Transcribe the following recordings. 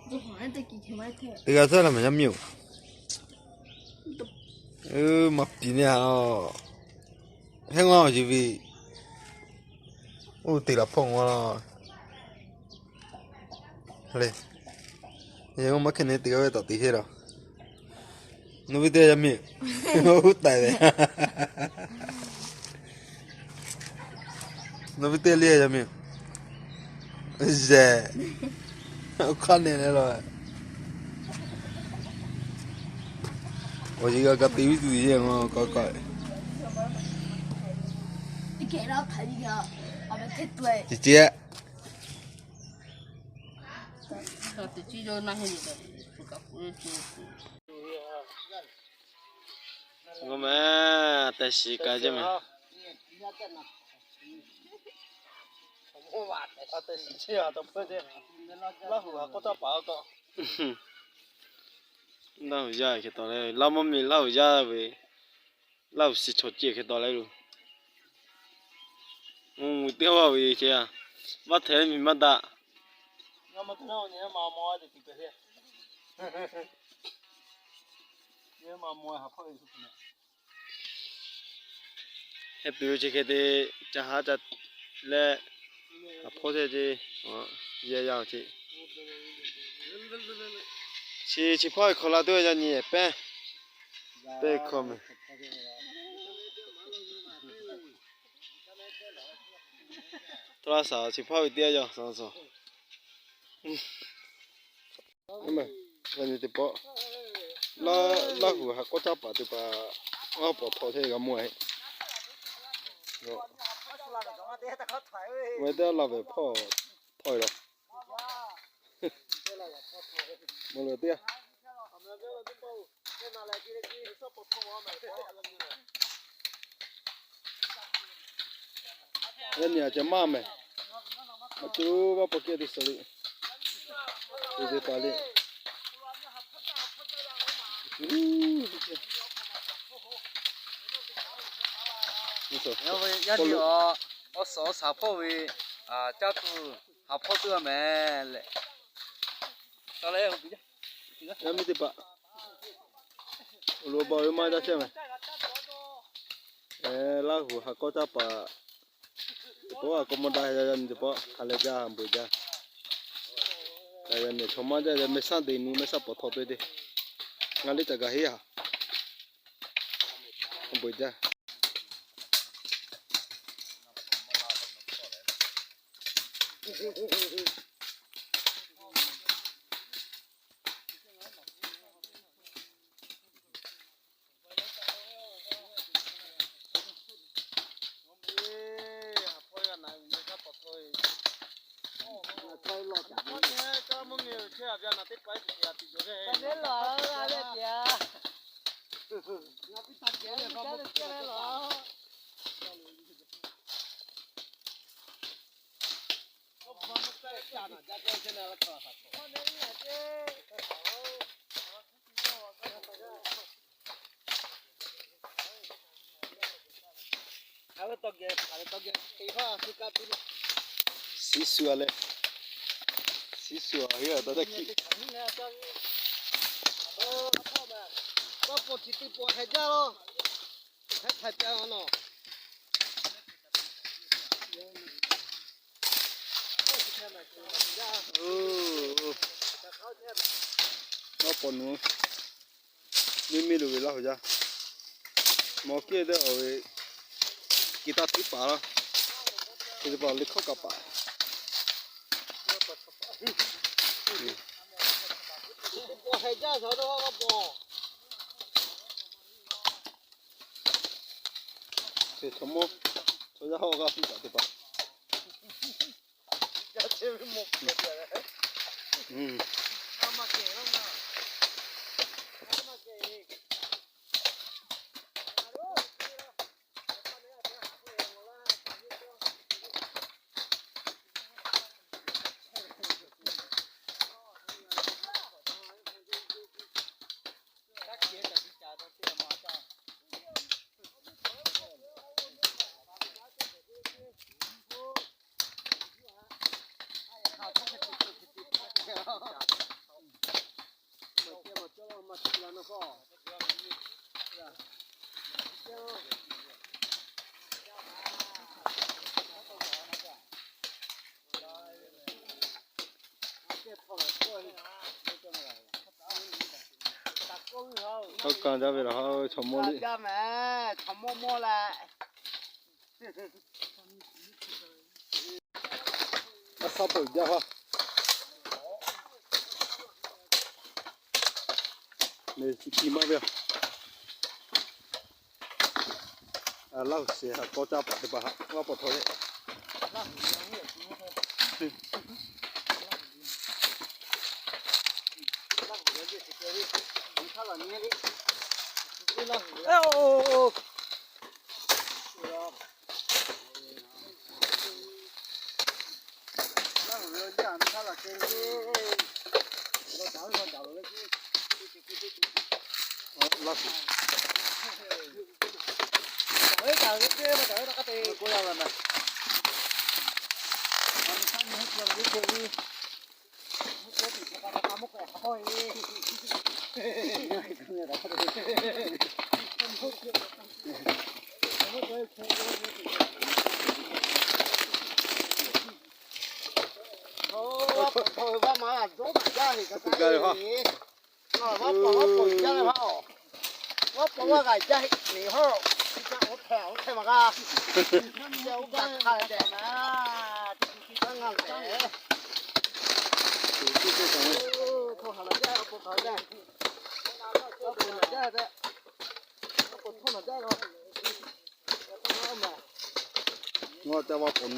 Teˇ g'aˇ htaˇ la meh yaˇ miˇ-oˬ. Maˇ piˍ neˇ a. Heˆ, ngaˬ awˬ yuˬ ve. Oˇ teꞈ laˬ hpawˇ ngaw la. Le, yehˬ maˇ hk'e ne teˇ g'aˇ ve tawꞈ te heˆ la. Nawˬ ve teˇ yaˇ miˇ, oˇ taiˍ ve. Nawˬ ve teˇ yaˇ le yaˇ miˇ. Yehˬ, oˇ hk'aˇ ne le la. Awˬ yeˬ g'a ka te viˉ tuˬ yeˬ ma ka ka. Ceh ceh. Ngawˬ meh, tehꞈ shiˍ k'ai ceˇ meh. Laˇ huˍ yaˇ hk'e taw le, Laˇ mvuhˇ miˬ Laˇ huˍ yaˇ ve, Laˇ huˍ shiˍ chaw ceh hk'e taw le lo. Mvuhˇ miˬ teˇ g'aˇ ve ceh a, vaˇ htehˍ miˬ maˇ daꞈ. Heh tuˬ ve chi hk'e te ca haˉ ca leh, a hpawˇ chehˇ ce, yehˬ yaˇ ce. Chi chi hpawˇ ve hk'aw la tuˬ yaˇ nyi pehˇ, pehˇ hk'aw meh. Tawˇ laˇ saˍ chi hpawˇ ve teˇ yanˇ yaˇ saˍ saˍ. Yaˇ nyi teˇ pawˆ, Laˇ huˍ ha k'awˇ caˇ paˍ teˇ hpaˍ, awˬ pawˍ htawꞈ chehˇ g'a mawˬ e. Ve teˇ laˇ ve hpawˇ htawꞈ e la. Mawˬ lo teˇ yanˇ. Yaˇ nyi a ceh maˇ meh. A cuˇ vaˇ paw kehˇ teˇ suhˍ le. Te te pa le. Yaˇ nyi a, awˬ suhˍ awˬ shaˍ hpawˇ ve, caˇ tuˬ ha hpawˇ teˇ g'aˇ meh leh. Yaˇ miˇ teˇ hpaˍ, awˬ lo ba ve maˇ jaˇ chehˇ meh. Laˇ huˍ ha k'awˇ caˇ paˍ teˇ pawˆ a k'aw mawˇ daꞈ yaˇ nyi teˇ pawˆ hk'a leh jaˇ, a beuꞈ jaˇ. Yaˇ nyi chaw maˇ jaˇ, meh shaˉ te nu meh shaˉ pawˍ htawꞈ te te. Ngaˬ liˇ caꞈ gaˬ heˆ a. A beuꞈ jaˇ. Siˉ shu a leh, siˉ shu a heˆ a taˇ kiˆ. Maˇ paw nu, miˇ miˇ lo ve Laˇ huˍ yaˇ. Mawˬ kiˇ te awˬ ve, kiˇ taˇ tiˉ paˍ laˇ. Teˇ paˍ le hkawˇ kaꞈ paˍ. Chaw mawˇ, chaw yaˇ hawˇ g'aˇ piˇ kaꞈ teˇ paˍ. Hk'a kanˬ jaˇ ve laˬ, chaw mawˇ liˇ. A sha peuˬ jaˇ ha. Chi ti maˇ ve. Laˇ huˍ shehˍ htaꞈ kawˇ caˇ paˍ teˇ hpaˍ htaꞈ g'a pawꞈ htaw le. Ngaˬ ca va pon.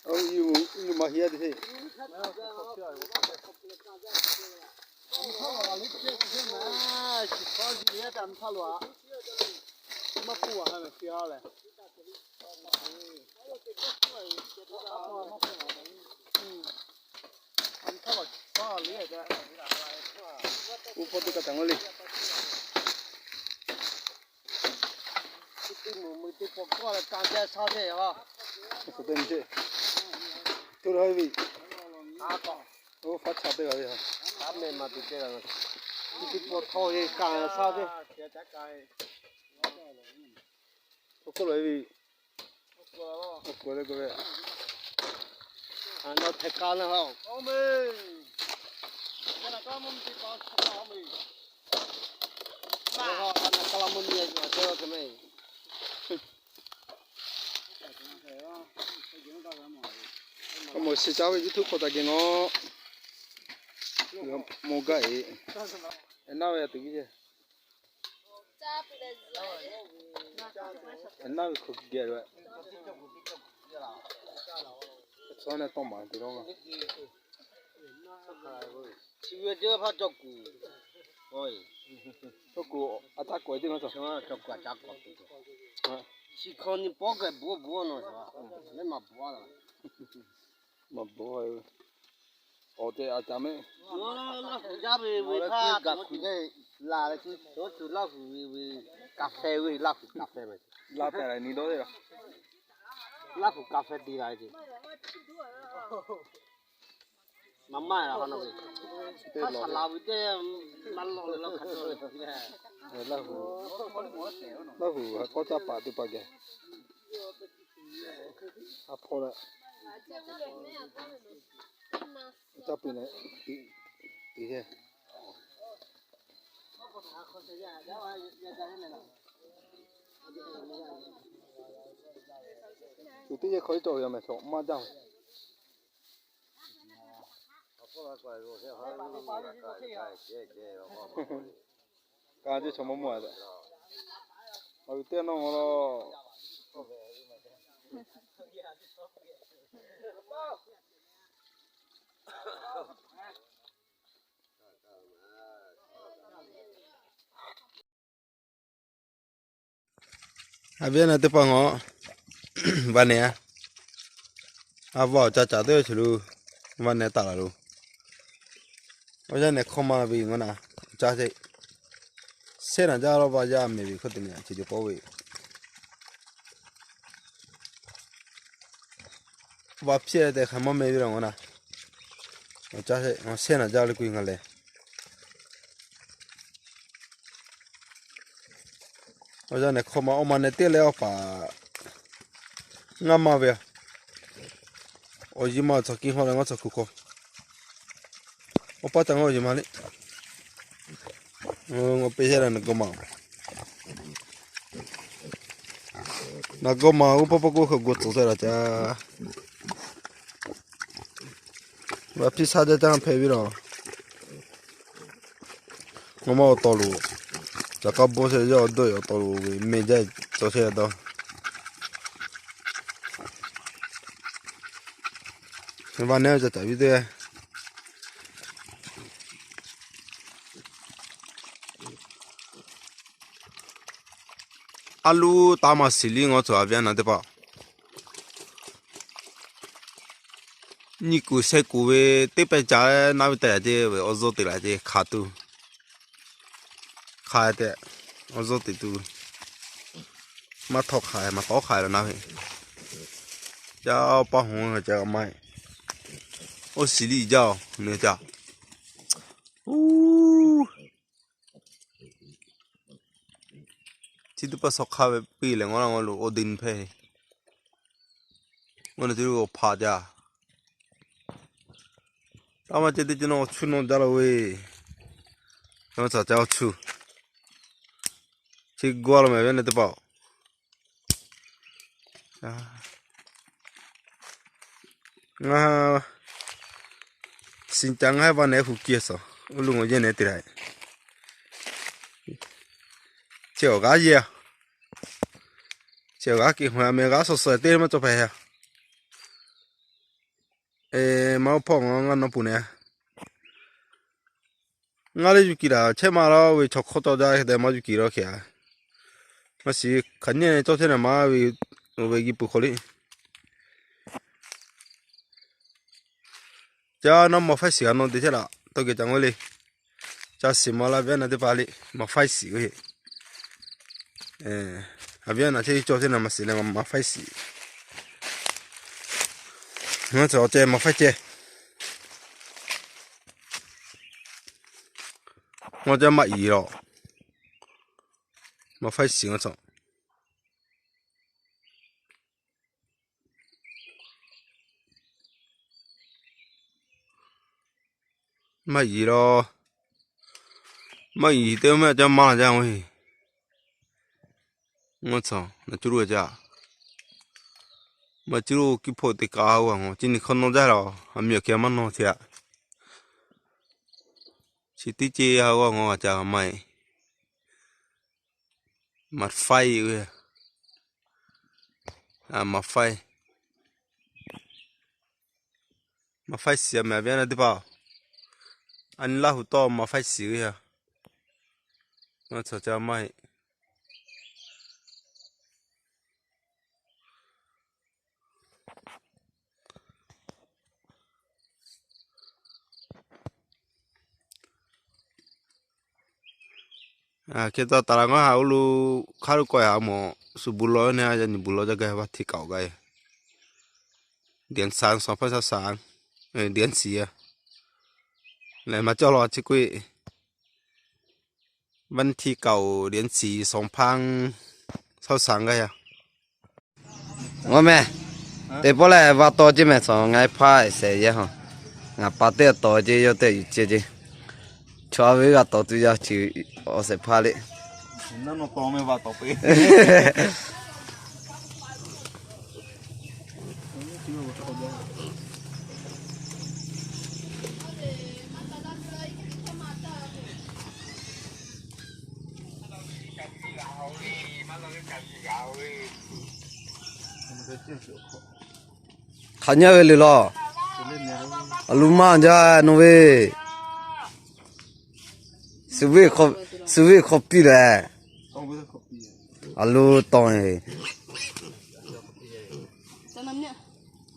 Oˇ, yuˬ maˇ heˆ a te heˆ. Uˉ hpawˇ teˇ kaꞈ taˍ ngawˇ le. Teˇ mui mui teˇ paw kawˆ leh ka jaˇ sha ve yoˬ. Tuˇ la ve. Oˇ faˉ cha teˇ g'aˇ ve yoˬ. Teˇ paw htawˇ ve ka sha ve. Oˇ hk'oˆ lo ve. Oˇ hk'oˆ lo ve. Nawˬ hteꞈ ka na ha. K'o mawˬ shiˍ caˇ ve YouTube hk'aw taˍ geh nawˬ. Mawˬ gaˇ e. Naˇ ve a tuˬ viˇ ce. Naˇ ve hk'aw geh ve. Tawˇ maˍ te la. Chi ve teˇ hpaˇ cawˬ kuˬ. Cawˬ kuˬ a caˇ kawꞈ e teˇ ma cawˬ. Cawˬ kuˬ a caˇ kawꞈ tuˬ. Chi hk'aw nyi pawˆ k'ai bvuhꞈ bvuhꞈ nawˬ, leh maˇ bvuhꞈ la. Maˇ bvuhꞈ. Awˬ te a caˇ mehˆ. Laˇ huˍ ve ve hpaˇ gaˬ hkuiˬ le, laˬ leh tuˬ Laˇ huˍ ve ve kaꞈ fehˇ ve, Laˇ huˍ kaꞈ fehˇ ve. Laˇ huˍ kaꞈ fehˇ te la ve. Maˇ maˇ la ha na ve. Hk'a shaˍ laˬ ve teˇ maˇ lawˬ leh lawˬ hk'a cawˬ ve. Laˇ huˍ, Laˇ huˍ kawˇ caˇ paˍ teˇ hpaˍ geh a hpawˇ leh caˇ peuˬ leh, te he. Tuˬ teˇ yehˬ hk'aw iˉ cawˬ ve yoˬ mehˍ, chaw maˇ jaˇ. Ka ce chaw maˇ maˇ a te. A ve teˇ naw ma lo. A viˉ na teˇ hpaˍ ngawˬ, vaˇ nehˬ a, a vaˇ awˬ ca caˍ teˇ chi lo, vaˇ nehˬ taˍ laˬ lo. Awˬ yaˇ nehˬ hk'aw ma ve ngawˬ na, awˬ ca sheˆ, shehˆ naˍ jaˇ lo vaˇ yaˇ mehˍ ve hk'oˆ te nehˬ chi teˇ pawˆ ve vaˇ hpiˇ tehꞈ hk'aˬ maˇ meh ve la ngawˬ na. Awˬ ca sheˆ, shehˆ naˍ jaˇ lo k'oˆ ngaˬ lehˬ. Awˬ yaˇ nehˬ hk'aw ma awˬ ma nehˬ teˇ leh awˬ paˍ ngaˇ maˇ ve a. Awˬ yiˇ ma tcuh kiˇ hawˇ leh ngaˇ tcuh kuˬ hk'aw. Awˬ paˇ ca ngaˇ awˬ yiˇ ma le. Awˬ peˇ sheˆ la naˬ gawˇ ma. Naˬ gawˇ ma g'uˇ pawˆ pawˆ k'oˆ hk'e g'aw tcuh te la ca. Vaˇ hpiˇ shaˉ jaˇ caˇ hpehꞈ ve la. Ngaˬ ma awˬ taw lo, caˬ k'aˇ bawˇ sheˆ yaˇ awˬ dawˇ awˬ taw lo ve meh jaˇ cawˬ sheˆ dawˇ. Vaˇ nehˬ ca caˍ viˉ teˇ a luˇ taˇ maˇ shiˍ liˇ ngawˬ tcuh a viˉ na teˇ hpaˍ. Nyi kuˬ sheh kuˬ ve teˇ pehˇ ca naˉ ve tehꞈ ce ve awˬ zuhˇ te laˬ ce hk'a tuˬ. Hk'a tehꞈ, awˬ zuhˇ te tuˬ. Maˇ htawˇ hk'a maˇ tawˉ hk'a la naˉ ve. Ca paˇ hoꞈ ca maˇ heˆ. Oˇ shiˍ liˇ jaˇ oˬ nyi ca. Uˉ, chi teˇ hpaˍ shaw hk'a ve piˇ leh ngawˬ la ngawˬ lo awˬ deˇ hpehˇ. Ngaˬ na te lo awˬ hpaꞈ jaˇ. Taˇ maˇ ceh teˇ ceh nawˬ awˬ chu nawˬ jaˇ la ve. Nawˬ caˍ ca awˬ chu chi g'aˇ lo meh ve na teˇ hpaˍ. Ngaˬ siˍ ca ngaˬ vaˇ nehˬ hu kiˇ suhˍ, uˉ lo ngawˬ yehˇ nehˬ te la. Chi awˬ g'aˇ yehˇ a. Chi awˬ g'aˇ kiˇ hawˬ a meh g'aˇ suhˍ suhˍ teˇ maˇ cawˬ hpehꞈ a. Maˇ oˇ hpawˇ ngaˬ ngaˇ nawˬ pun nehˬ. Ngaˇ le yuˬ kiˬ laˬ chehˇ ma la ve chaw hk'awˇ tawˇ jaˇ hk'e te maˇ yuˬ kiˬ la hk'e a. Maˇ shiˍ hk'aˬ nyi cawˇ chehˇ na maˇ ve, oˇ ve giˇ pui hk'aw le. Ca naˉ maw faiˉ shiˍ g'a nawˬ te chehˇ laꞈ tawˇ geh ca ngawˇ le. Ca shiˍ maw la viˉ na teˇ hpaˍ le, maw faiˉ shiˍ ve. A viˉ na chehˇ cawˇ chehˇ na maˇ shiˍ leh maˇ faiˉ shiˍ. Ngaˬ cawˬ ceh maˇ faiˉ ceh. Ngaˬ ceh maˇ iˍ lawˬ. Maˇ faiˉ shiˍ ngaˬ cawˬ. Maˇ iˍ lawˬ. Maˇ iˍ teˇ maˇ ca maˇ jaˇ ve. Ngaˬ cawˬ na cuˇ lo ca. Maˇ cuˇ lo kiˇ hpoˆ te ka a, ngaˬ chi nyi hk'awꞈ nawˇ jaˇ lawˬ, a miˬ awˬ hkeh maˇ nawˇ te a. Chi teˇ ceh a, ngaˬ ca maˇ iˍ. Maˇ faiˉ ve. Maˇ faiˉ. Maˇ faiˉ shiˍ a meh a viˉ na teˇ hpaˍ. A nyi Laˇ huˍ tawˇ maˇ faiˉ shiˍ ve a. Ngaˬ cawˬ ca maˇ iˍ. Hk'e taw taˍ laˬ ngaˬ ha uˉ lo hk'aˇ lo kawˆ a mawˬ, suh bu law ne a, yaꞈ nyi bu law jaˇ gaˇ vaˇ hteˇ kaꞈ awˬ gaˇ e. Diˍ saˍ saˍ hpaˇ saˍ saˍ, diˍ shiˍ a. Lehˬ maˇ cawˬ law chi k'oˆ e. Vaˇ hteˇ kaꞈ diˍ shiˍ saˍ hpaˇ saˍ saˍ gaˇ a. Ngaˬ meh, teˇ pawˆ lehˬ vaˇ taw ceˇ meh, cawˬ ngaˬ hpaˇ sehˍ yehˇ ha. Ngaˬ pa teˇ taw ceˇ, yawˇ teˇ yuˬ ceˇ ceˇ. Chaw a ve g'a taw tuˬ yaˇ chi awˬ sehˍ hpaˇ le. Hk'aˬ nyaˇ ve le lawˬ. Awˬ lu maˇ jaˇ nawˬ ve. Suh ve hk'aw piˇ leh. Awˬ lu tawˬ e.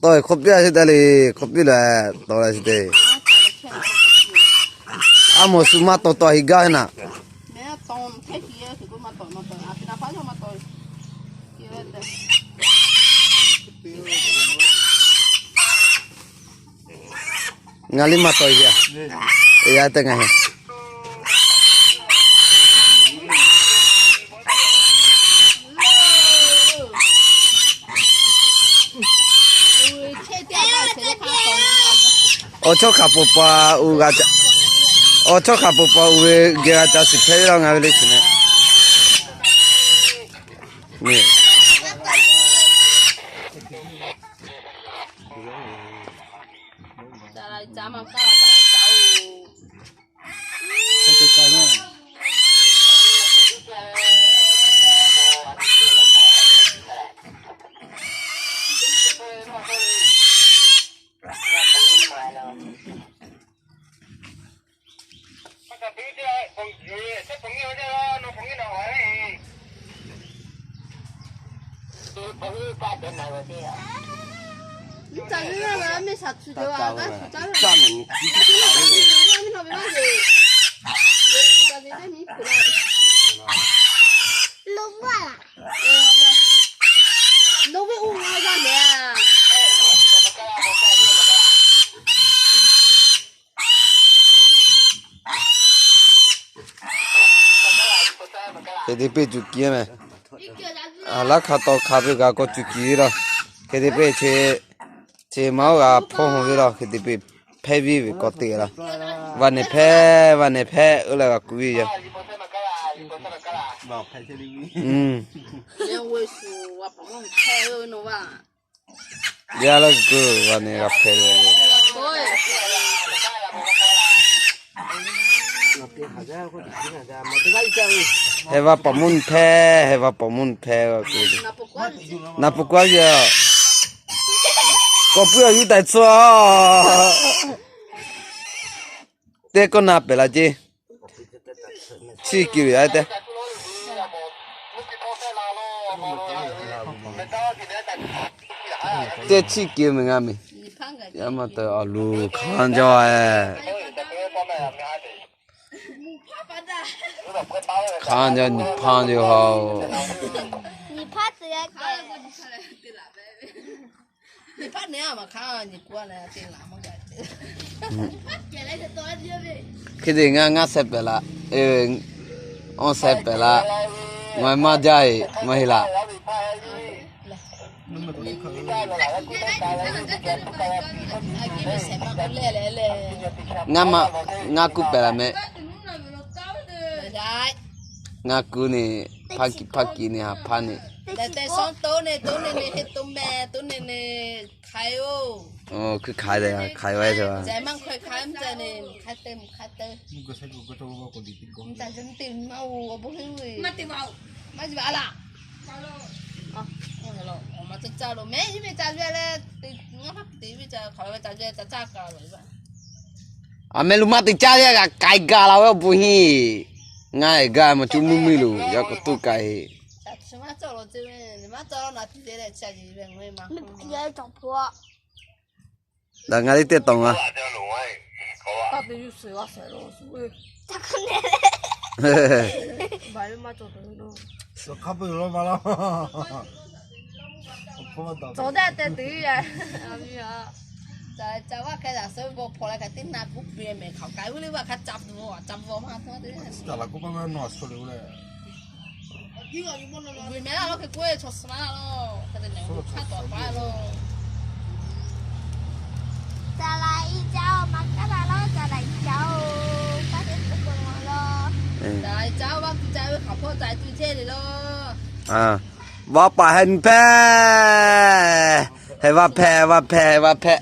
Tawˬ e hk'aw piˇ a sheˍ te le, hk'aw piˇ leh tawˬ la sheˍ te. A mawˬ shu maˇ tawˬ tawˬ heˍ gaˇ naˍ. Ngaˬ liˇ maˇ tawˬ heˍ a. Yaˇ teˇ ngaˬ heˍ. Awˬ chawˇ hk'aˬ pawˍ paˍ uˬ g'a ca, awˬ chawˇ hk'aˬ pawˍ paˍ uˬ ve geh g'a ca shiˍ hpehꞈ ve laˇ ngaˬ ve le shiˍ ne. Hk'e te peˇ cuˬ kiˬ meh. Laˇ hk'a taw hk'a peˇ g'a k'awꞈ cuˬ kiˬ ve laˇ. Hk'e te peˇ chi, chi ma oˇ g'a hpawˇ hawˬ ve laˇ. Hk'e te peˇ hpehˇ viˉ ve k'awꞈ te laˇ. Vaˇ nehˬ hpehˇ, vaˇ nehˬ hpehˇ oˇ leh g'a kuˬ ve yoˬ. Yaˇ laˇ kuiˬ vaˇ nehˬ g'a hpehˇ ve. Heh vaˇ paˍ mvuhˇ hpehˇ, heh vaˇ paˍ mvuhˇ hpehˇ. Naˍ pfuhˍ k'aˉ ve a. K'awꞈ puiˉ a yuˇ taiˍ tcuh a. Teˇ kawˆ na pehˬ la ceˇ. Chiˇ kiˬ ve a teˇ. Teˇ chiˇ kiˬ meh ngaˇ meh. Yaˇ maˇ te awˬ luˬ hk'anˇ jaˇ e. Hk'anˇ jaˇ nyi hpaˇ jaˇ ha oˬ. Hk'e te ngaˇ ngaˇ seh pehˍ laꞈ, awˇ seh pehˍ laꞈ, ngaˬ maˇ jaˇ e maˇ heˆ laꞈ. Ngaˇ ma, ngaˇ kuˉ pehˍ laꞈ meh. Ngaˇ kuˉ ne, hpaˇ kiˍ hpaˇ kiˍ ne, ha hpaˇ ne. Hkui hk'ai, hk'ai ve, hk'ai ve. A meh lo maˇ te caˇ ve g'a k'ai gaˇ la ve awˬ bon heˆ. Ngaˬ e gaˇ maˇ cuˇ mvuhˇ miˬ lo yaˇ k'awꞈ tuˇ k'ai heˆ. Daꞈ ngaˬ liˇ teˇ tawˍ a. Vaˇ paˍ heh nyi hpehˇ, heh vaˇ hpehˇ, heh vaˇ hpehˇ, heh vaˇ hpehˇ.